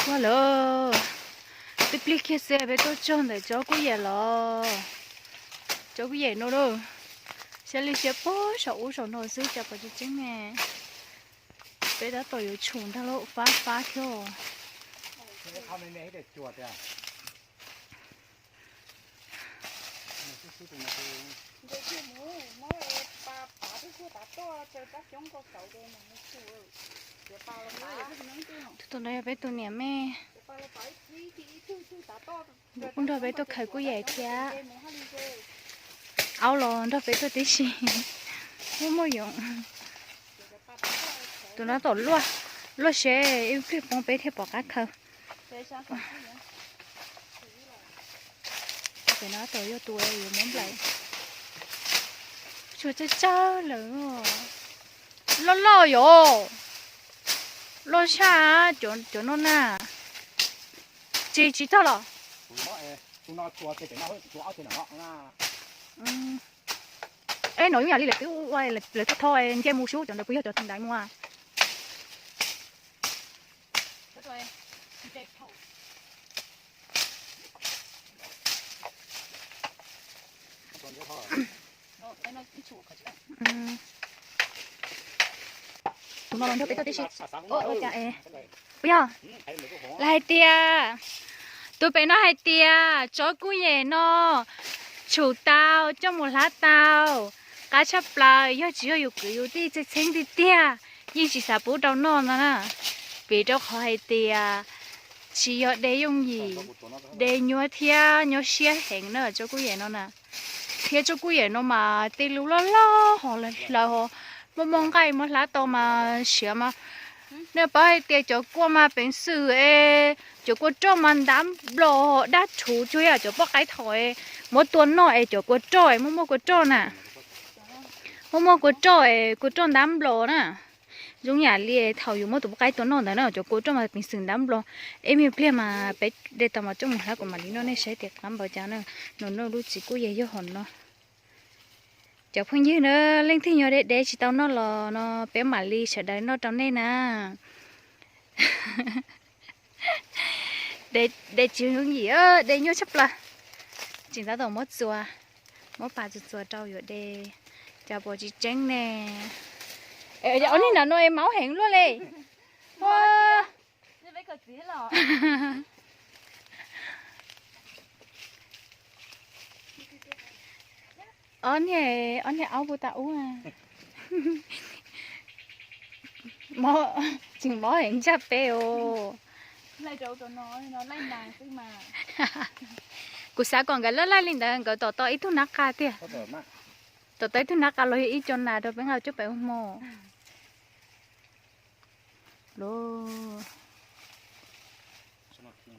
Ua lawm, twb plig kiag xwb peb tuaj txog ntawm tsob kuj yem los, tsob kuj yem no lawm. Siab li siab puag saum ub saum no xwb cas pom tsis tseeb ne. Peb tab tom yuav tshum ntag lauj, fab fab thiab. Tus no yog peb tus niam me, kuj nrog peb tuaj khaws kuj yem thiab. Aub los nrog peb tuaj tib si. Muaj muaj yoov. Tus no tom luaj, luaj seb ib pliag poob peb thiaj pom qab khaws. Tus no tom yog tus yuav muab nplaim. Tsuas tsawg tsawg lawm. Loj loj yom. Loj saj, cov no na. Tsis tsis txog los. Es no yog yam li lawv twb ua lawv txog tho nce mus sub cov ntawd puas yog cov tus ntaiv mus. Tus no los nrog peb tuaj tib si. Puas yog? Lawv hais tias, tus pem no hais tias tsob kuj yem no tshum tau coj mus hlab tau, qab tshaj plaws yog tsis yog yus kwv yus tij txheeb txheeb tiag tiag yeej tsis xav pub rau noj no na. Vim rau qhov hais tias tsis yog de yooj yim, de nyuaj thiab nyuaj siab heev na tsob kuj yem no na. Thiab tsob kuj yem no mas tej lub loj loj ho hlaws ho muaj muaj nqaij muab hlab tau mas siav mas. Nej paub hais tias cov kua mas peev xwm es cov kua roj mas ntab nplos dab rhuv cuag yam cov poj qaib thaum es muab tua noj es cov kua roj es muaj muaj kua roj na. Muaj muaj kua roj es kua roj ntab nplos na. Zoo yam li thaum yus muab tus poj qaib tua noj ntawd na cov kua roj mas peev xwm ntab nplos. Ib me pliag mas peb de tau mas coj mus hlab kuv mam li noj nej saib tias qab npaum cas na. Nws noj lub txiv kuj yem yog hom no. Cov phooj ywg na, leej twg nyob deb deb tsis tau noj los no peb mam li sawv daws noj rau nej na. De tsis yooj yim, de nyuaj tshaj plaws. Tseem tab tom muab txuas, muab pas txuas txuas rau yuav de, cas pom tsis tseeb ne. Ob niag nram no es maub heev luaj li. Ob niag, ob niag aub puag ta ub. Mob, tseem mob heev ntsaj peb os. Kuv xav kom nkawd laij laij li ntawd nkawd tom tau ib tug nab qa tiag. Tom tau ib tug nab qa los yog ib co nas rau peb nqa coj pem ua hmo.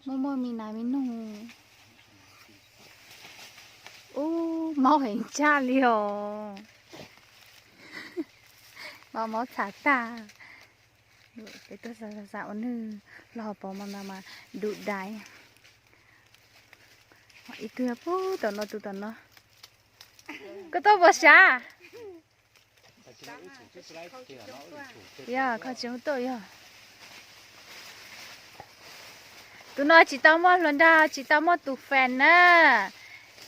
Muaj muaj me nas me noog. Ub, mob heev tshaj li os. Mob mob txhav tag. Peb tuaj xav xav ua nwg los pov mas ntawd mas dub daiv. Ib tug puag tom no, tus tom no. Koj tuaj puas sav? Yog kho tsis tuaj yog. Tus no tsis tau muaj hluas nraug, tsis tau muaj tus fans na.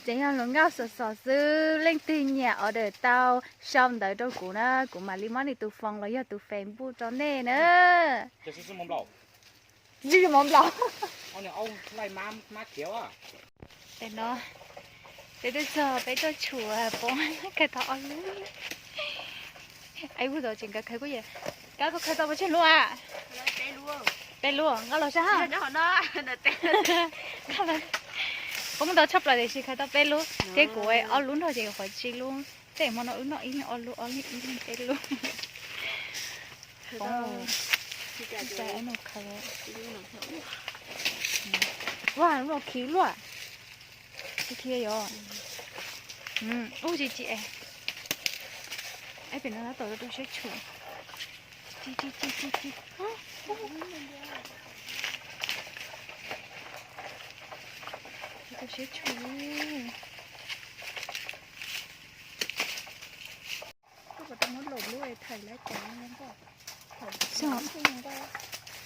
Tseem yog hluas nkauj xos xos xwb, leej twg nyiam order tau sau ntawv rau kuv na, kuv mam li muab nws tus phone los yog tus Facebook rau nej na. Peb no, peb twb txog peb tuaj tshum poob kawg tau ob lub. Ib hnub tod tseem kawg kawg kuj yam. Kab koj khaws tau pes tsawg lub a? Peb lub, nqa los saib ha. Poob ntau tshaj plaws tiam sis khaws tau peb lub thiab kuv ob lub nrog ces yuav qhuav tsib lub. Tej hmo no wb noj ib leeg ob lub, ob leeg ib leeg peb lub. Ua, lub no khiv luaj. Khiv yog. Ub, tsis tsis es. Pem no tab tom rau siab tshum. Rau siab tshum.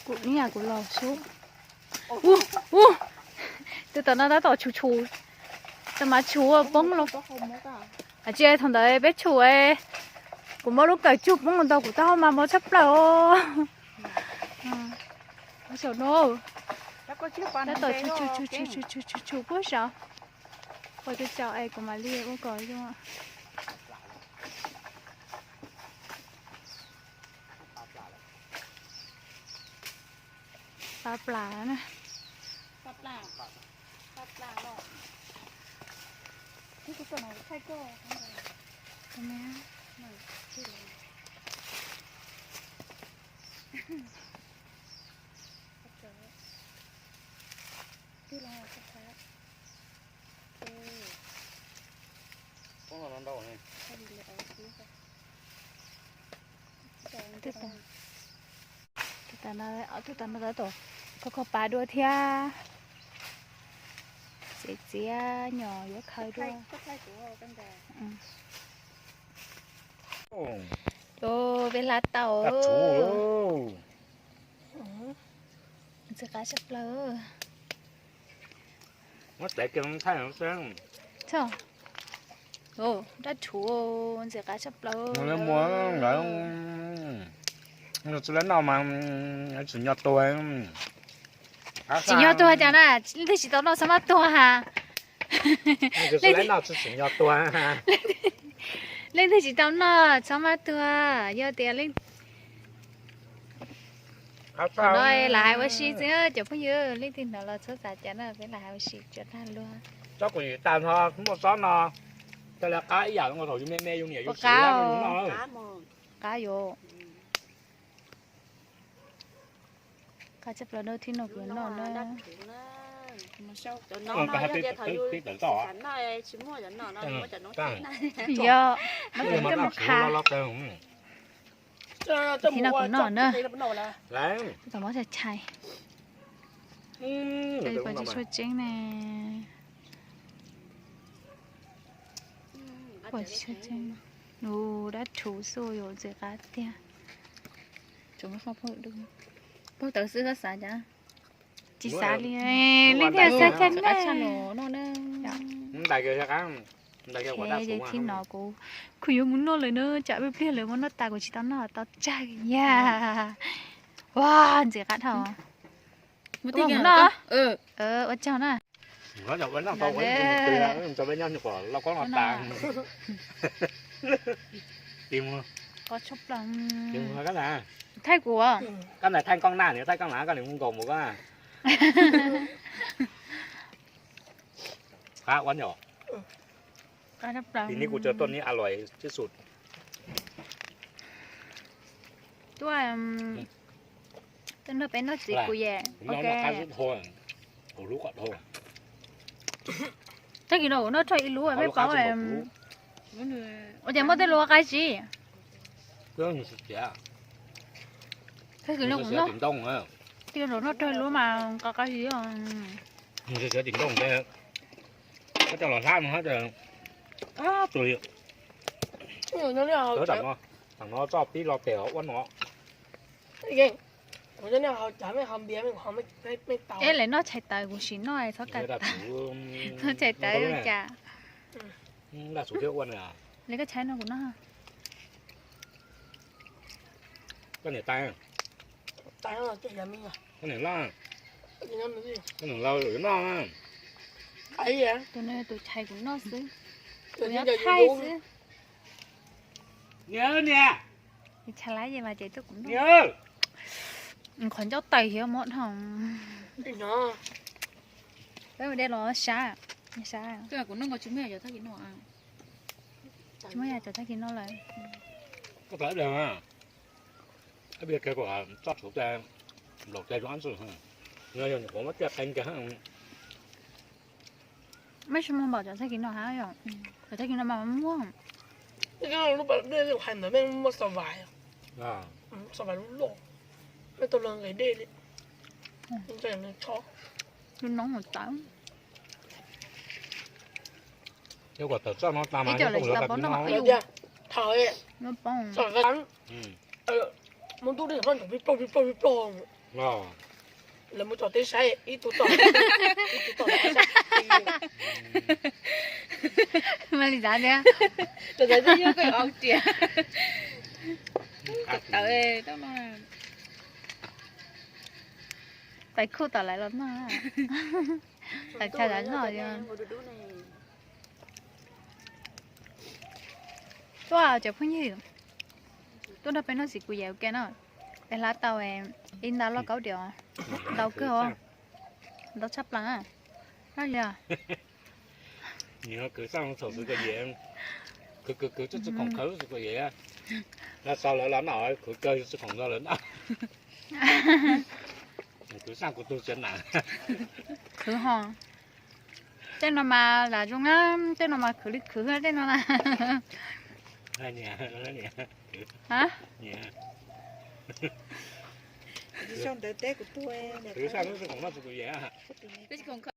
Kuv ib yam kuv los sub. Ub, ub, tus tom no tab tom tshum tshum, tus mas tshum poob los. Tsis, thaum ntawd peb tshum, kuv muab lub kawm tsuj poob los ntawm kuv taub hau mas mob tshaj plaws os. Saum no tab tom tshum tshum tshum tshum tshum tshum tshum tshum puag saud. Ua tus tsaus es kuv mam li ua kom zoo. Pa plas na. Tus tom no tab tom khov khov pa dua thiab. Txiav txiav nyom yuav khaws dua. Peb hla tau. Ntxim qab tshaj plaws. Dab rhuv ntxim qab tshaj plaws. Tsis lawv noj mas tsis nyo tuag. Tsis nyo tuag cas na, leej twg tsis tau noj txhob maj tuag ha. Leej twg tsis tau noj txhob maj tuag, yog tias leej Qhov no lam hais ua si xwb cov phooj ywg, leej twg hnov los txhob xav cas na, peb lam hais ua si tsuas dag luag. Tsob kuv yim tag nrho muaj tsob no, coj li qab ib yam li thaum yus me me yus niam yus txiv lab yus noj. Qab yuav qab tshaj plaws na, thib no kuv noj na. Yog, no kuv coj mus qha. Thib no kuv noj na. Tab tom mob tshais tshais. Coj li pom tsis tshua tseeb ne. Pom tsis tshua tseeb. Ua dab rhuv xwb yuav ntxim qab tiag. Paug tawv xwb txhob xav cas. Tsis xav li, leej twg xav cas na. Ces thib no kuv kuj yuav mus noj lawm na, tsam pliag pliag lawv muab noj tas kuv tsis tau noj tau tsawg yag. Ua ntxim qab dhau. Mus noj. Ua tsaug na. Qos tshaj plaws. Thaij kuv. Koj ntawd thaij koj na, nws thaij koj na, koj nws mus nkaus mus koj. Qab ua nyom. Tim ni kuv tsuas tuaj nib a luam tib xus. Tuaj, tuaj nrog peb noj txiv kuv yam. Tag kis no kuv noj rau ib lub peb paub. Ua cas muaj tej lub qab zib. Tag kis no kuv noj, tag kis no noj rau ib lub mas qab qab zib. Tim no, tam no txoj pib lo pem ua no. Es lawv noj tshais tawv kuv sim noj txhob kam tawv. Noj tshais tawv li cas? Li koj tshaib no kuv noj. Koj niam tais, koj niam loj, koj niam laus yuav noj. Tus no tus tshais kuv noj xwb, kuv nyob thaij xwb. Niam, niam. Tshais lab ces mas ces tuaj kuv noj. Qhov ncauj tais thiab mob dhau. Peb mus de los sab, sab. Kuv noj nkaus tsis muaj yam cov tag kis no. Tsis muaj yam cov tag kis no lawm. Ib pliag kiag kuv txoj tsuv tes nplaum tes zoo ab ntxwg, yog nyuam qhuav muab tiaj qee kiag. Mej tsis muaj npaum cov tag kis no hab yom? Cov tag kis no mas muaj. Lub pas dej hais ntawd mej muaj xav vais, xav vais lub loj, mej tau luag nqis dej li. Lub noob mus tawv. Ib co lawv tsis tau paub noj mas ib lub. Muab ntub dej pib plaug pib plaug pib plaug. Lawv mus txog teb saib ib tug tom, ib tug tom saib. Mas li ntawd tiag. Txawm yog koj au tias tawv tawv no. Tais khuj tom lawv los noj, tais chaw lawv noj. Tuaj cov phooj ywg, tuaj nrog peb noj xim kuv yam ua ke no. Peb hlab tau ib nta lauj kaub diav, ntau kawg os, ntau tshaj plaws. Noj li os. Nws ho kwv xaj thaum xwb koj yam, kwv kwv kwv txuj txuj khoom khawv xwb koj yam. Noj tau lawv los noj, kwv kawg txuj khoom nrog lawv noj. Kwv xaj kuv tug txiav nam. Khwv ho. Tej no mas lam zoo na, tej no mas khwv li khwv tej no na. Kwv xaj txuj khoom noj txuj kuv yam.